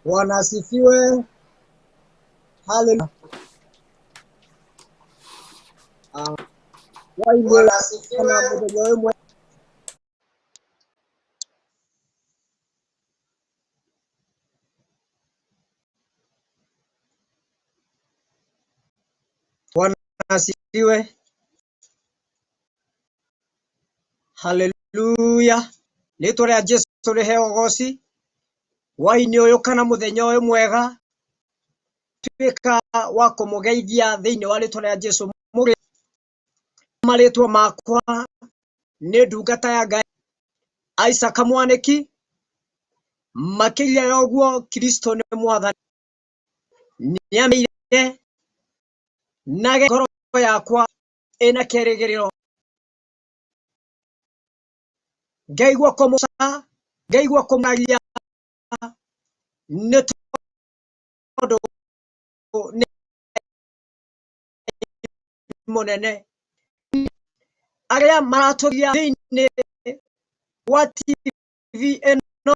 Bwana asifiwe. Haleluya. Ah, Bwana asifiwe. Na mũthenya ũyũ mwega. Bwana asifiwe. Haleluya. Rĩtwa rĩa Jesu rĩheo ũgoci. Hwaĩ-inĩ ũyũ kana mũthenya ũyũ mwega tuĩka wa kũmũgeithia thĩinĩ wa rĩtwa rĩa Jesu. Mũrĩ marĩtwa makwa nĩ ndungata ya Ngai Isaac Mwanĩki. Makĩria ya ũguo Kristo nĩ mwathani. Nĩameire na ngoro yakwa ĩna kĩrĩgĩrĩro. Ngaigua kũmũca, ngaigua kũmũragia nĩ tondũ nĩ mũnene. Arĩa maratũgia thĩinĩ wa TV ĩno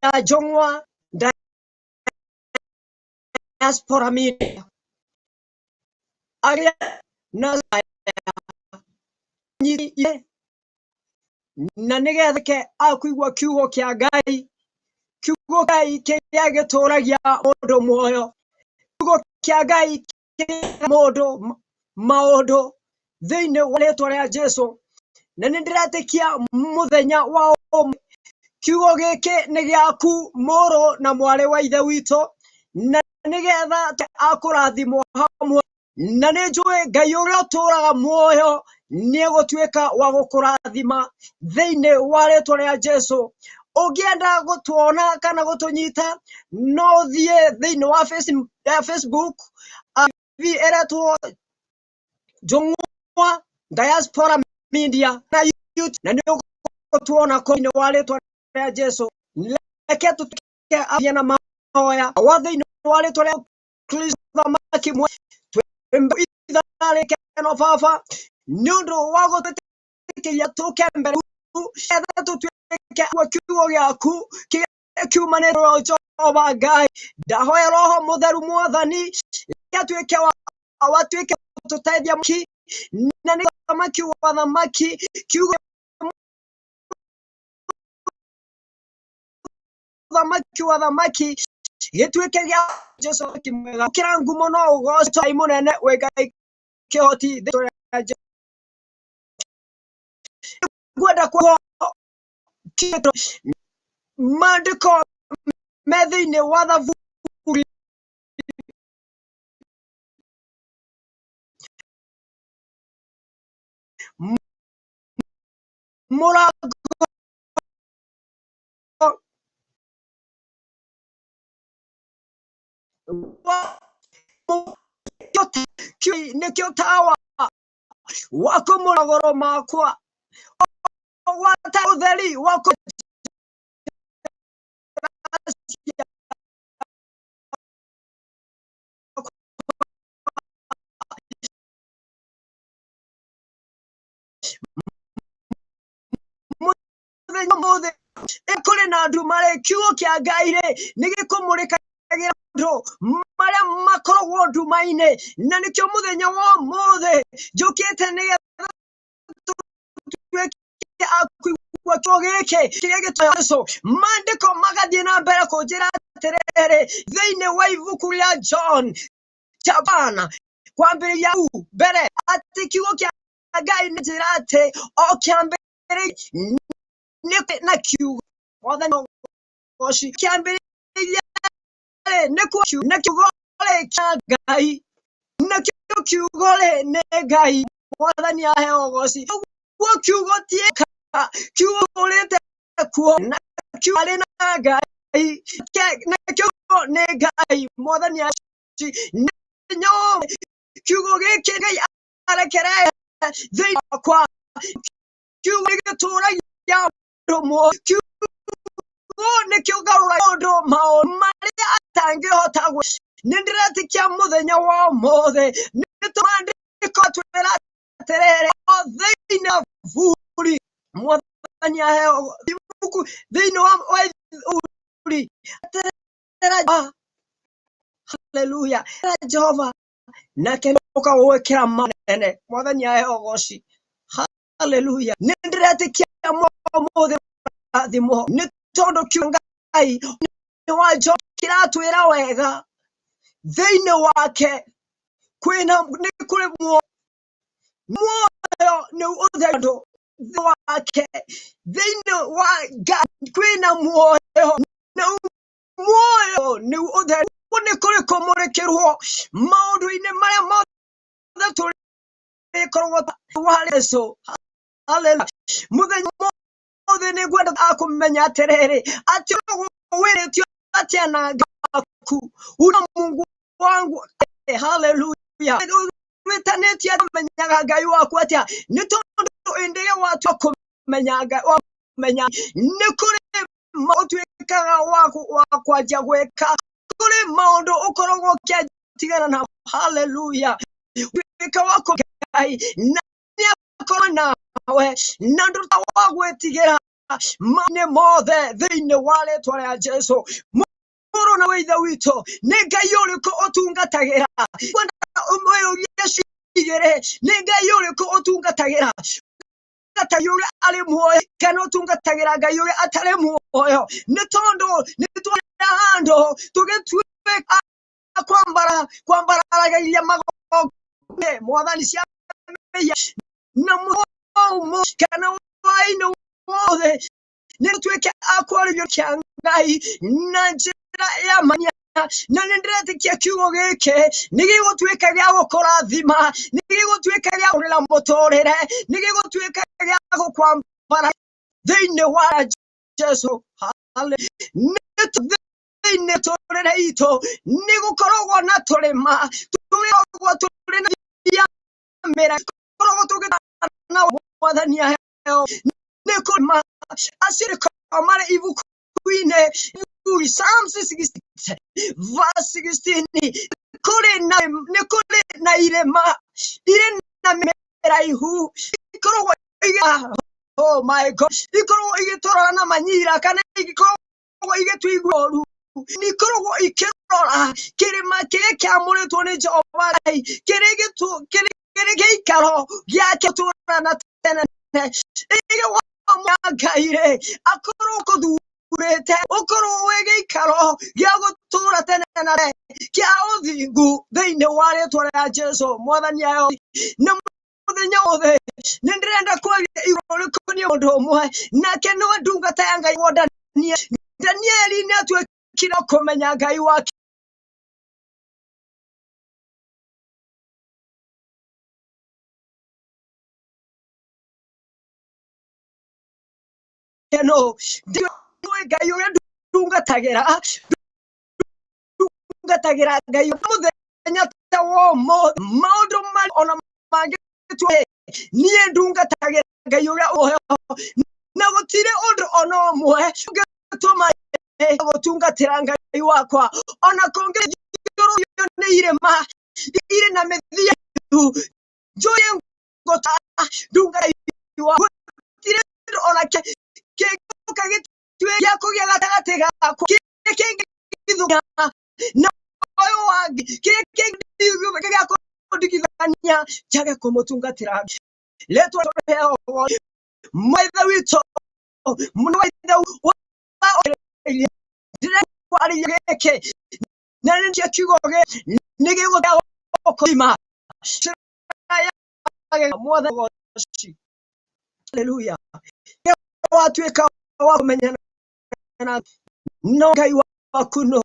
ya Njũng'wa Diaspora Media, arĩa na na nĩgetha ke akũigua kiugo kĩa Ngai, kiugo kĩa Ngai kĩrĩa gĩtũragia mũndũ muoyo, kiugo kĩa Ngai kĩrĩa mũndũ maũndũ thĩinĩ wa rĩtwa rĩa Jesu. Na nĩ ndĩretĩkia mũthenya wa ũmũthĩ kiugo gĩkĩ nĩ gĩaku mũrũ na mwarĩ wa ithe witũ, na nĩgetha akũrathimwo hamwe na nĩ njũĩ Ngai ũrĩa ũtũũraga muoyo nĩ egũtuĩka wa gũkũrathima thĩinĩ wa rĩtwa rĩa Jesu. Ũngĩenda gũtuona kana gũtũnyita no ũthiĩ thĩinĩ wa Facebook TV ĩretwo Njũng'wa Diaspora Media na YouTube, na nĩ ũgũtuona kũu thĩinĩ wa rĩtwa rĩa Jesu. Reke tũtuĩke a na mahoya wa thĩinĩ wa rĩtwa rĩa Kristo thamaki mwe twĩmbe itharĩkeno baba nĩ ũndũ wa gũtwĩtĩkĩria tũke mbere getha tũtuĩke a kiugo gĩaku kĩrĩa kiumanĩte na Jehova Ngai. Ndahoya Roho Mũtheru Mwathani reke atuĩke wa watuĩke tũteithia ki na nĩ thamaki wa thamaki kiugo thamaki wa thamaki gĩtuĩke gĩa Jesu mwega kĩra ngumo no ũgoco Ngai mũnene wĩ Ngai kĩhoti thĩinĩ wa Jesu. Ngwenda kwa maandĩko me thĩinĩ wa Thaburi mũrango nĩkĩo tawa wa kũmũra magũrũ makwa gwata ũtheri wa kũ Mũthenya ũmũthĩ kũrĩ na nduma rĩ, kiugo kĩa Ngai rĩ nĩ gĩkũmũrĩkagĩra andũ marĩa makoragwo nduma-inĩ, na nĩkĩo mũthenya wa ũmũthĩ njũkĩte nĩgetha tũtuĩke a kũigua kiugo gĩkĩ kĩrĩa gĩtũmaga Jesũ. Maandĩko magathiĩ na mbere kũnjĩra atĩrĩrĩ, thĩinĩ wa ibuku rĩa John chapter kwambĩrĩria hau mbere atĩ kiugo kĩa Ngai nĩ njĩra atĩ o kĩambĩrĩria nĩ na kiugo mwathani ũgoci kĩambĩrĩria rĩ nĩ kuo na kiugo rĩ kĩa Ngai nakĩo kiugo rĩ nĩ Ngai mwathani aheo ũgoci ũguo kiugo ti kiugo ũrĩte kuo na kiugo arĩ na Ngai nakĩo nĩ Ngai mwathani aci nĩ kiugo gĩkĩ Ngai arekere thĩinĩ wakwa kiugo gĩtũragia andũ muoyo kiugo nĩkĩo ngarũraga maũndũ maũndũ marĩa atangĩhota gwĩ nĩ ndĩretĩkia mũthenya wa ũmũthĩ nĩ tũmandĩko twĩra atĩrĩrĩ o thĩinĩ wa buri mwathani aheo ibuku thĩinĩ wa buri Daudi atĩrĩra haleluya Jehova nake ũkawĩkĩra manene mwathani ahe ũgoci haleluya nĩ ndĩretĩkia mũthĩ rathimwo nĩ tondũ kiugo Ngai nĩ wa Jehova kĩratwĩra wega thĩinĩ wake kwĩna nĩ kũrĩ muoyo muoyo nĩ ũthendũ wake thĩinĩ wa Ngai kwĩna muoyo na muoyo nĩ ũtheru nĩ kũrĩ kũmũrĩkĩrwo maũndũ-inĩ marĩa mothe tũrĩkoragwo wa Yesu haleluya mũthenya mothe nĩ ngwenda akũmenya atĩrĩrĩ atĩ wĩrĩtio atĩa na Ngai waku una Mungu wangu haleluya wĩtanĩtie amenyaga Ngai waku atĩa nĩ tondũ ĩndĩ ĩrĩa watua kũmenya Ngai wamenya nĩ kũrĩ ũtuĩkaga wa kwanjia gwĩka kũrĩ maũndũ ũkoragwo ũkĩtigana na haleluya ũtuĩka wa Ngai na nĩakorwo nawe na ndũta wa gwĩtigĩra maũndũ mothe thĩinĩ wa rĩtwa rĩa Jesu mũrũ na wa ithe witũ nĩ Ngai ũrĩkũ ũtungatagĩra kwenda ũmũyũrie cigĩrĩ nĩ Ngai ũrĩkũ ũtungatagĩra ũtungatagĩra ũrĩa arĩ muoyo kana ũtungatagĩra Ngai ũrĩa atarĩ muoyo nĩ tondũ nĩ twagĩra handũ tũgĩtuĩka kwambara kwambararagia magongona mwathani cia mehia na mũthenya kana hwaĩ-inĩ wothe nĩ tuĩke a kwarĩrio kĩa Ngai na njĩra ya manya na nĩ ndĩretĩkia kiugo gĩkĩ nĩ gĩgũtuĩka gĩa gũkũrathima nĩ gĩgũtuĩka gĩa kũrĩra mũtũrĩre nĩ gĩgũtuĩka gĩa gũkwambara thĩinĩ wa Jesu nĩ thĩinĩ tũrĩre itũ nĩ gũkoragwo na tũrĩma tũrĩkoragwo tũrĩ na mĩra tũkoragwo tũgĩtana mwathani aheo nĩ kũrĩma acio rĩkoragwo marĩ ibuku-inĩ Psalms 66 verse 16 kũrĩ na nĩ kũrĩ na irĩma irĩ na mĩraihu ikoragwo oh my God ikoragwo igĩtũrora na manyira kana ikoragwo igĩtũigua ũru nĩ ikoragwo ikĩrora kĩrĩma kĩrĩa kĩamũrĩtwo nĩ Jehova Ngai kĩrĩ kĩrĩ gĩikaro gĩake tũra na tene ĩrĩ wa Ngai rĩ akorwo kũthurĩte ũkorwo wĩ gĩikaro gĩa gũtũra tene na tene kĩa ũthingu thĩinĩ wa rĩtwa rĩa Jesu mwathani ayo na mũthenya wothe nĩ ndĩrenda kwaria igũrũ rĩkoniĩ mũndũ ũmwe nake nĩwe ndungata ya Ngai wa Danieli Danieli nĩ atuĩkire kũmenya Ngai wake no ndiũĩ Ngai ũrĩa ndungatagĩra ndungatagĩra Ngai mũthenya ta wa ũmũthĩ maũndũ marĩa ona mangĩtua niĩ ndungatagĩra Ngai ũrĩa ũheo na gũtirĩ ũndũ ona ũmwe ũngĩtũma gũtungatĩra Ngai wakwa ona kũngĩthiũrũrio nĩ irĩma irĩ na mĩthia njũĩ ngũta ndungata wa gũtirĩ ũndũ ona kĩngĩũka gĩtuĩke gĩa kũgĩa gatagatĩ gakwa kĩrĩa kĩngĩthũkia na ũyũ wangĩ kĩrĩa kĩngĩgĩa gĩa kũndigithania njage kũmũtungatĩra rĩtwa rĩheo maithe witũ mũno wa ithe ndĩrekwarĩria gĩkĩ na nĩkĩo kiugo gĩkĩ nĩ gĩgũteithia gũkũima mwathani haleluya watuĩka wa kũmenyana no Ngai waku no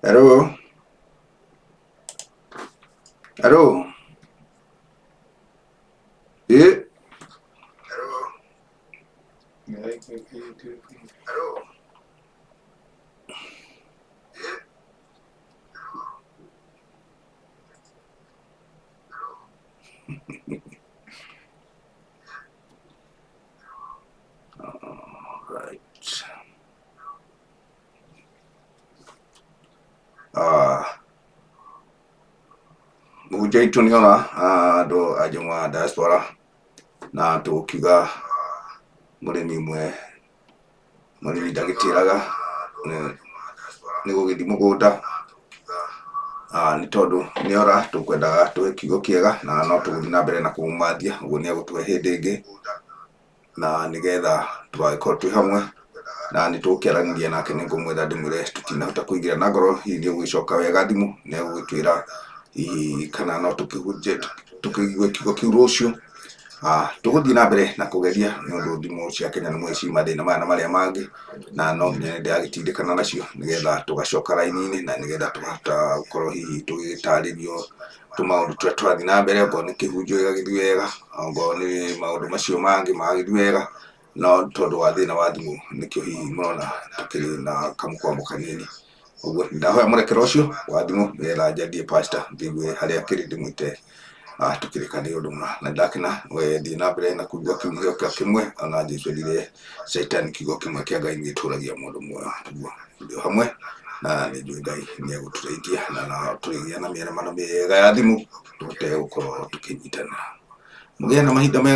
Hello. Hello. Eh. Hello. All right. Mũhunjia witũ nĩ ona andũ a Njũng'wa diaspora na tũkiuga mũrĩmi ũmwe mũrĩmi ndagĩtĩraga nĩ gũgĩthiĩ mũgũnda nĩ tondũ nĩ ora tũkwendaga tũhe kiugo kĩega na no tũgũthiĩ na mbere na kũmũmathia ũguo nĩ egũtũhe hĩndĩ ĩngĩ na nĩgetha tũgagĩkorwo twĩ hamwe na nĩ tũgũkĩaranĩria nake nĩ ngũmwetha ndĩmwĩre tũtinahota kũingĩra na ngoro hihi nĩ ũgũgĩcoka wega thimũ nĩ egũgĩtwĩra hihi kana no tũkĩhunjie tũkĩigue kiugo kĩu rũciũ. Tũgũthiĩ na mbere na kũgeria nĩ ũndũ thimũ cia Kenya nĩ mũĩ ci mathĩna maya na marĩa mangĩ na no nginya nĩ ndĩragĩtindĩkana nacio nĩgetha tũgacoka raini-inĩ na nĩgetha tũkahota gũkorwo hihi tũgĩtarĩrio tũmaũndũ tũrĩa tũrathiĩ na mbere okorwo nĩ kĩhunjio gĩgagĩthiĩ wega okorwo nĩ maũndũ macio mangĩ magagĩthiĩ wega no tondũ wa thĩna wa thimũ nĩkĩo hihi mũrona tũkĩrĩ na kamũkwamo kanini ũguo ndahoya mũrekero ũcio wa thimũ nĩgetha njarie pastor ngĩigue harĩa akĩrĩ ndĩmwĩte tũkĩrĩkanĩre ũndũ mũna na ndakena we thiĩ na mbere na kũigua kiugo kĩa kĩmwe ona Jesũ erire caitani kiugo kĩmwe kĩa Ngai nĩgĩtũragia mũndũ muoyo ũguo tũrĩ o hamwe na nĩ njũĩ Ngai nĩ egũtũteithia na tũrĩgĩa na mĩaramano mĩega ya thimũ tũhote gũkorwo tũkĩnyitanĩra mũgĩe na mahinda mega.